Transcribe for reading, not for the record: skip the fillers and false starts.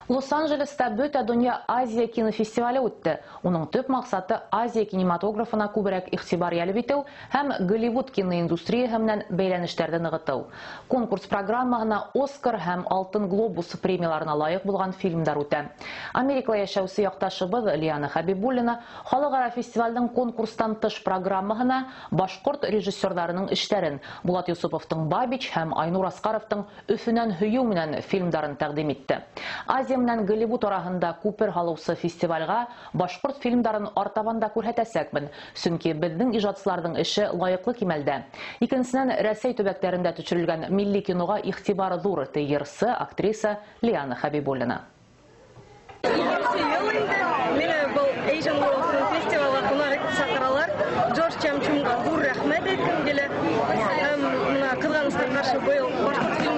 Лос-Анджелеста Бөтә донъя Азия кинофестивале үтте. Уның төп маҡсаты Азия кинематографына күберәк иғтибар йәлеп итеү һәм Голливуд киноиндустрияһы менән бәйләнештәрҙе нығытыу. Конкурс программаһына Оскар һәм Алтын глобус премияларына лайыҡ булған фильмдар үтә. Америкала йәшәүсе яҡташыбыҙ Лиана Хәбибуллина халыҡ-ара фестивалдең конкурстан тыш программаһына башҡорт режиссерҙарының эштәрен, Булат Юсуповтың «Бабич» һәм Айнур Асҡаровтың «Өфөнән һөйөү менән» фильмдарын тәҡдим итте. Азия менән Голливуд араһында күпер һалыусы фестивалгә башҡорт фильмдарын артабан да күрһәтәсәкмен, сөнки беҙҙең ижадсыларҙың эше лайыҡлы кимәлдә. Икенсенән, Рәсәй төбәктәрендә төшөрөлгән милли киноға иғтибар ҙур, ти йырсы, актриса Лиана Хәбибуллина. Икенсе йыл инде мине был Asian World Film Festivalға ҡунаҡ итеп саҡыралар. Джордж Чамчумға ҙур рәхмәт әйткем килә. Һәм бына, ҡыҙғанысҡа ҡаршы, быйыл башҡорт фильмдары